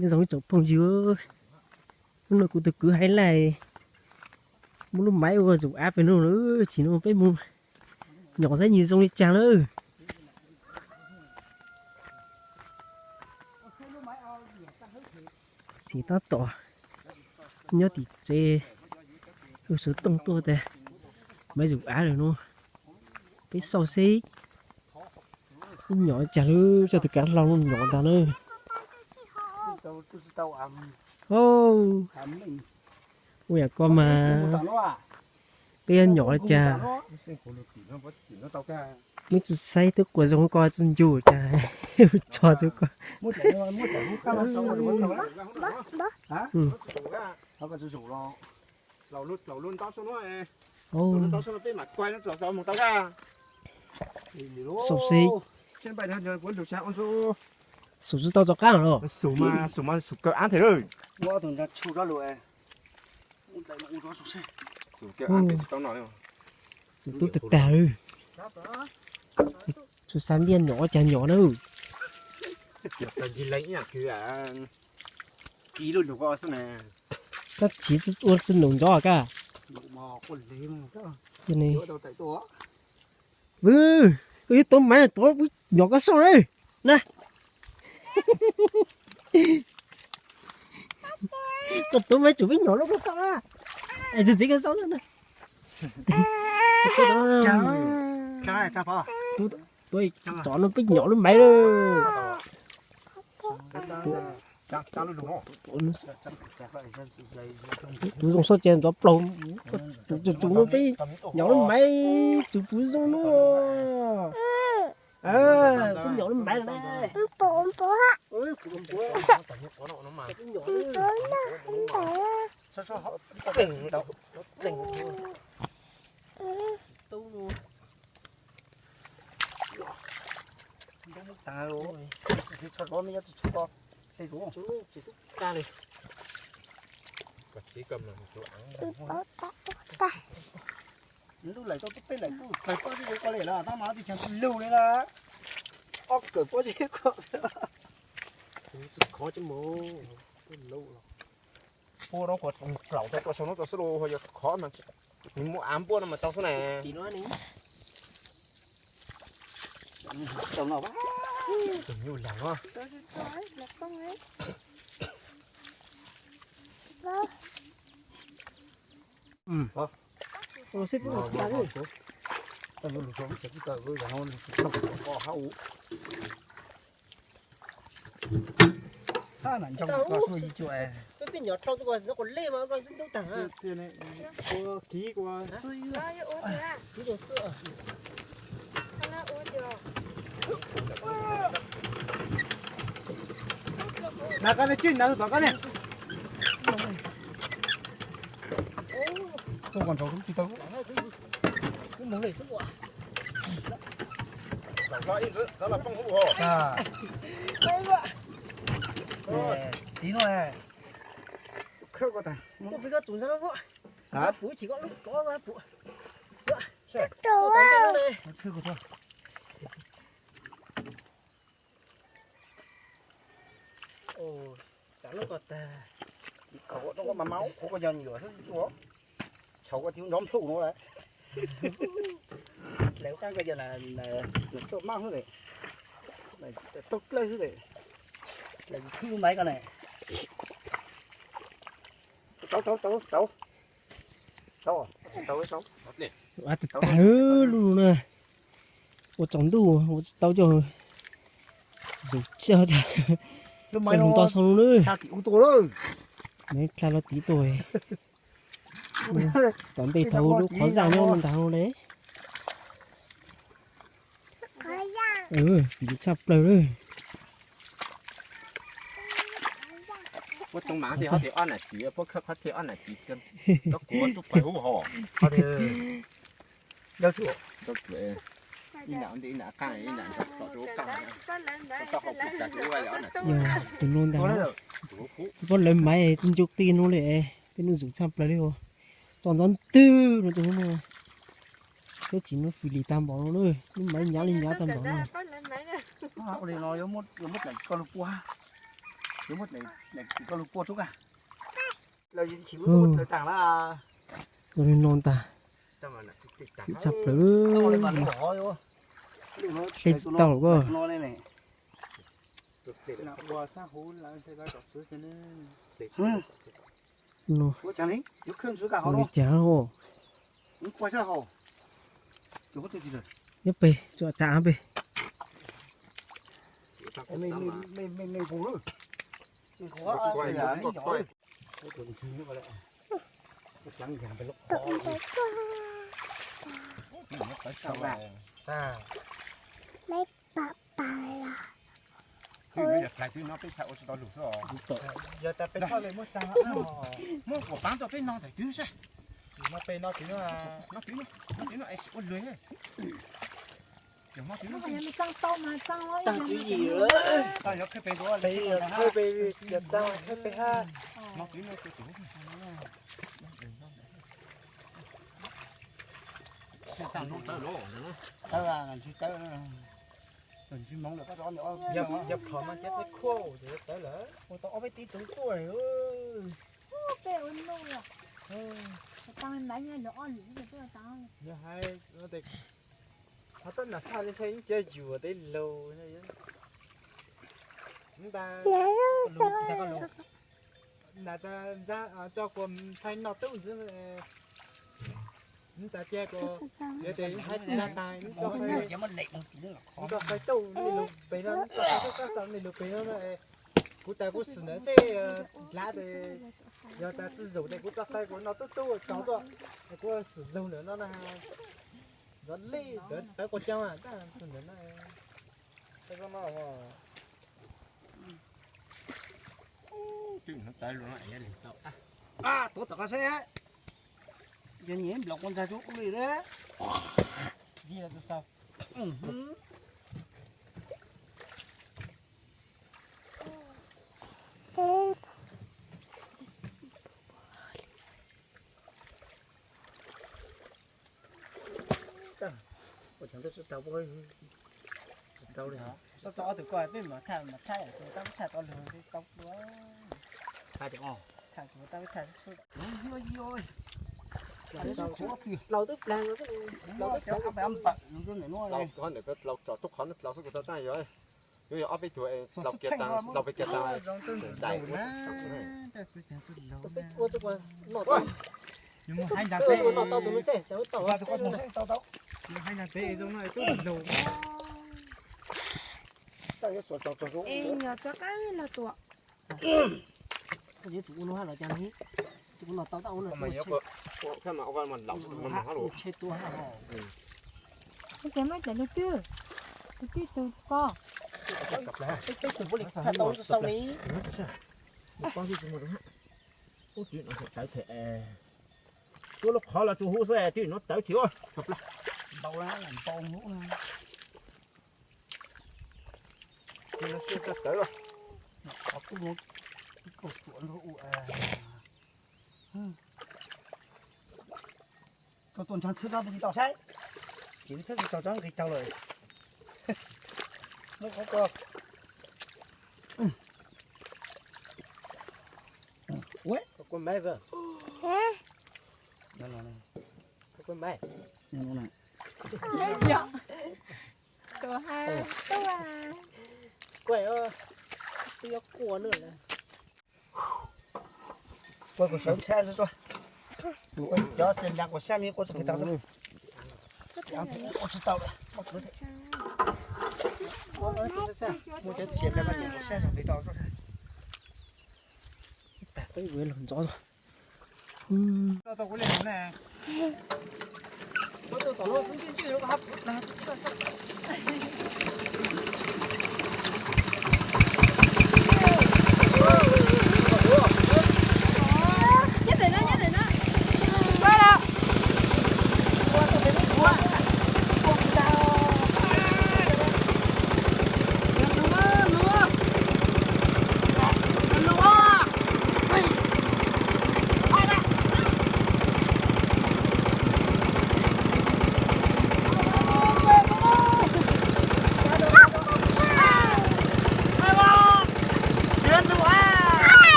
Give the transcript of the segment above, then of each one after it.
Nyob zoo ib tsoom phooj ywg, hnub no kuv tus kwv hais lais muaj lub maiv ua zaum av pem no lawm, tsis no peb mus nyom saib nws zoo li cas lawm. Txiv tab tom nyob tim tsev, hu xov tooj tuaj tias maiv zaum av lawm no, peb xauj seb ib nyom cas lawm, coj tus kav hlau nyom ntag na. Ua yam ko mas peb nyom li cas, neb tsis saib twb quas zoo ko tsis ncu cas, tso tsis ko. Xauj seb, xauv tsis tau rov qab los. Xauv tsis tau rov qab los. Xauv tub tag tag. Tsuas xav ntiaj nyom ua cas nyom na. Kab tsis ua tsis num nrov kab. Vwm, koj yuav tuav maiv tuav nyom koj xauj na. Koj tuav maiv tsum peb nyom lub koj xauj na. Es txiv koj xauj na. Tuav tsom no peb nyom lub maiv lawm. Tus zoo xauj ces ntxov plaug, tus tsum no peb nyom lub maiv, tus puv zoo no. Peb nyom lub maiv lawm. Lub laim tau peb laim tau kawm pob zeb ko li lawm, tab mas tsis tshua lug li lawm. Ob kawm pob zeb ko. Tsis khov tsis mus, lub los. Puab no kuv plaum tau tuaj saum no tuaj xwb los yog khov mas nws muaj av npuab no mas tau xwb na. Tus nyuj lag no. Nav koj ne, tsij nav tus tom koj ne. Tuaj kom nraud tsis tau. Tiv no. Khawb koj tas. Puv tsis koj lub kov puv. Tsam lub ko tag. Kov rau koj mas mas qhuav koj yog nyuam xwb ua. Tshauv koj tiv nrov nplhug no lawm. Lawv qab koj yog tuaj mab xwb lawm. Tau dlawb xwb lawm. Lawv khwb maiv ko na. Tau tau tau tau. Tau tau tau. Tag lub na. Ua tsaus ntuj ua tsis tau coj zus txaj. Lub maiv no nto xau lub na. Maiv plha los tiv tuaj. Tom ntej thaum lub qhov zaj nyob ntag le. Tiv tshaj plaws lawm. Puab toob mas thiaj ob nam tiv, puab khawb qhov thiaj ob nam tiv, kuv tub pais hub hos. Ib nam ntej ib nam qaj, ib nam tom rau qaj, tau hau kuv kav rau ub vaj ob nam tiv. Tus no ntag, tsis paub lawv maiv tsis ncu qi no li, peb nuj zus tshaj plaws li os. Txom ntxov ntwg no tus no, peb tsis muaj fis lis tag npaum no, lub maiv nyav li nyav tag npaum no. Ua li no yuav muab dlaim koj lub puab. Ua li no ntag, txhaj plaws. Dej tsis tau lawm. Ua li cas os? Nyob pem tsuas tsav pem. Yog tas peb txhaj li muab tsa, muab kuv paab tau peb no ntawm twg saib. No pem no twg, no twg, no twg no es ua luag. Tag tswv yim lawm. Khawb pem, yog txaj khawb pem hab. Yog phom mas cov txawj khuaj ces tawv lawm. Ua tau ob peb tib tug khuaj. Peb ua nuj, tau naiv nyob lawv ob lwm, yog hais, qhov tab nam txhaj li ntshai ib co yus tej laug. Nta, nam tsa ntsa tso kuas ntshai noj tub ntxiv. Nta cia kuas yog tias hais tag, nta qhai tauj nej lug pem no, nta qhai tauj kab xaus nej lug pem no. Kuv tas kuv xwm ntawd xwb, dlav tes yog tas tsi zaum tes kuv tso qhai kuv noj tub tub tsaus tuaj, kuv xwm zaug ntawm no na. Zov lej tawv quas coo tab tus ntawm no. Tuav tom qab saib, yog nyiam nplaum quas ntxag tsuab ub li lawm. Ua tseem tau tsis tau, tsis tau li. Tau tau ob tug ko peb mam thaj, mam thaj tus tab peb thaj tau lug tau dua. Thaj tus tab peb thaj xwb. Laus twb plag, laus twb plag npawm nws ntawm no. Laus tso tub qhov no laus xwb kuv tau tag yog. Yog ob peb tug laus kiag tag, laus peb kiag tag. Ua tau, mus hais nrag peb, mus hais nrag peb zoo no twb laus. Es nyuam tso qab los tuam. Koj yuav tsum ua no hab los cas ne? Tsum ua no tau tab ua no, tshe tua hab. Ua cas muab cov lug twg, tus twg tus ko. Peb tus puav leej tau sau li. Ub, twb no tawv thiab. Tuaj lub qhov los tsuas hu xwb, twb no tawv thiab. Npau, npau lub. Tawv, qhov kuj mus ib kaug tsuam nrog ua. Koj tuaj ntshai txhawb tsob ntsis tau saib, ces txhawb tsis tau tsob nqis taug lawm. Muab qhov ko. Ua, kua maib, kua maib, tus hais tuaj, twb yuav quaj nws lawm. Ua kuv sawv ntshai tso, cov txias nras kuv sab me quaj tsis tau, quaj tsis tau. Muaj cov txias nras kuv sab zoo li tau. Ib tag peb yuav lug ntxov.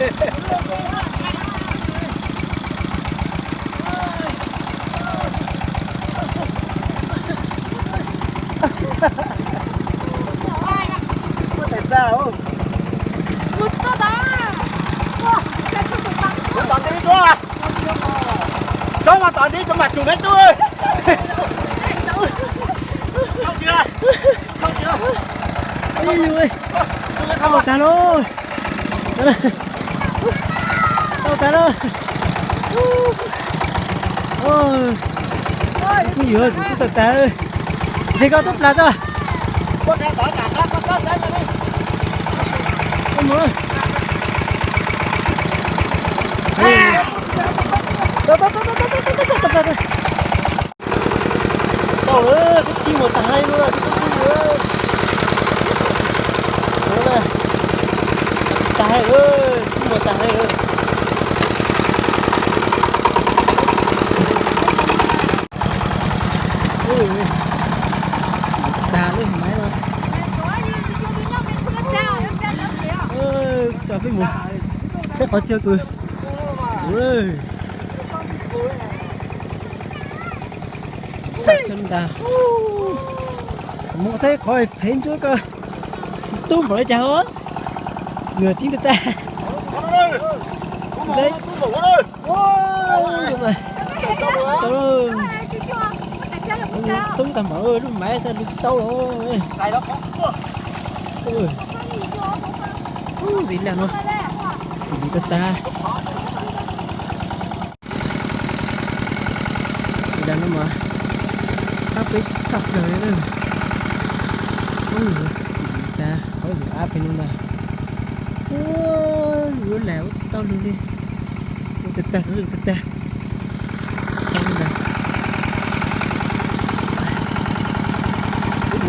Mus txog ntawd. Mus txog ntawd. Txog mas tom ntej tso mas tsum me tub. Ib yus, tag lawm. Tau tag lawm. Phooj ywg, tsum tau tag. Ntshe koj twb plas tag. Koj mus. Tau lawm, twb tsib mus tag hais lawm, twb twb twb lawm. Tag hais lawm, tsib mus tag hais lawm. Tag lub maiv no. Tso peb mus saib qhov chaw kws. Thaj chaw ntag. Mus saib qhov phem ntsuab ko. Tub npaum li cas os. Nws txib ntag tag. Tau, tub ntag npaum, lub maiv xav lub tsis tau los. Ntxiv lag no, ntxiv tag tag. Ntxiv lag no mas sab peb tshaj plaws li na. Ntxiv tag, qhov ntxiv av pem no ntag. Lub lag ua tsis tau lug li. Ua tag tag, xov xwm tag tag.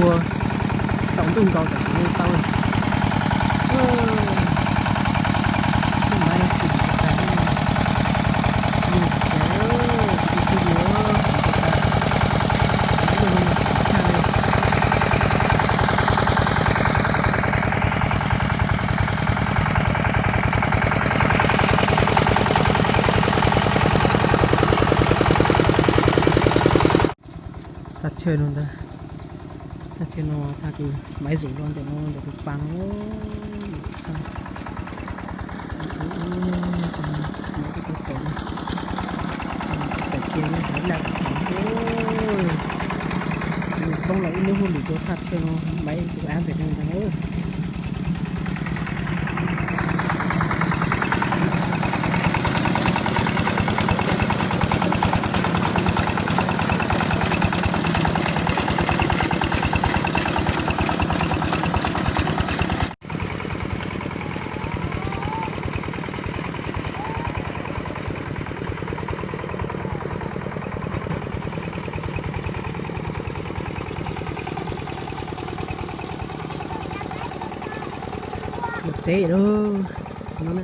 Ua tsaus ntuj nkaus tam sim no tau lawm. Thaj chaw no ntag, thaj chaw no thaj kws maiv zum los ntawm no ntawm tus pas no. Maiv txoj kev tawm, tawm kiag lub hauv laj xov xwb. Poob los ib lub hauj lwm rau thaj chaw no, maiv zum av pem no ntag. Mus tsev lawm.